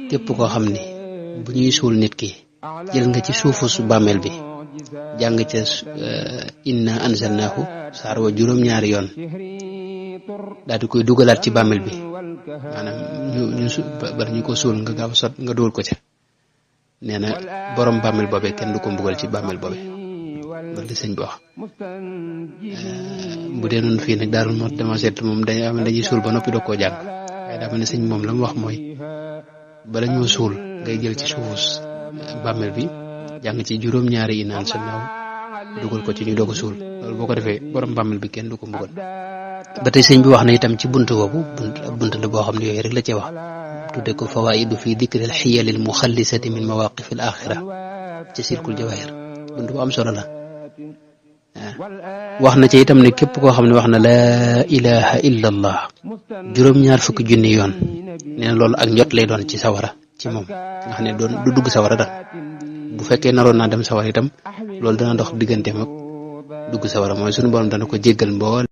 képp koo xam ne bu ñuy suul nit ki jël nga ci suufu su bàmmeel bi jàng ca inna anzalnaahu saar wa juróom-ñaari yoon daal di koy dugalaat ci bàmmeel bi maanaam bala ñu ko suul nga gaaw sot nga dóor ko ca nee na borom bàmmeel boobee kenn du ko mbugal ci bàmmeel boobee loolu di sëñ bi wax. bu dee noonu fii nag Daaru Muxti dama seet moom dañuy suul ba noppi doo koo jàng waaye daa mel ne sëñ moom la mu wax mooy bala ñoo suul ngay jël ci suufus bàmmeel bi jàng ci juróom-ñaari yi naan sa naaw dugal ko ci ñu doog a suul loolu boo ko defee borom bàmmeel bi kenn du ko mbugal. ba tey sëñ bi wax na itam ci buntu boobu bunt la boo xam ne yooyu rek la cee wax tudde ko fawaidu fi dikril xiyalil muxallisati min mawaqifil axira ci silkul jawahir buntu bu am solo la. wax na ci itam ne képp koo xam ne wax na laa ilaha illa allah juróom-ñaar fukki junni yoon nee na loolu ak njot lay doon ci sawara ci moom nga xam ne du dugg sawara daal bu fekkee naroon naa dem sawara itam loolu dana dox digganteem ak dugg sawara mooy sunu borom dana ko jéggal mbool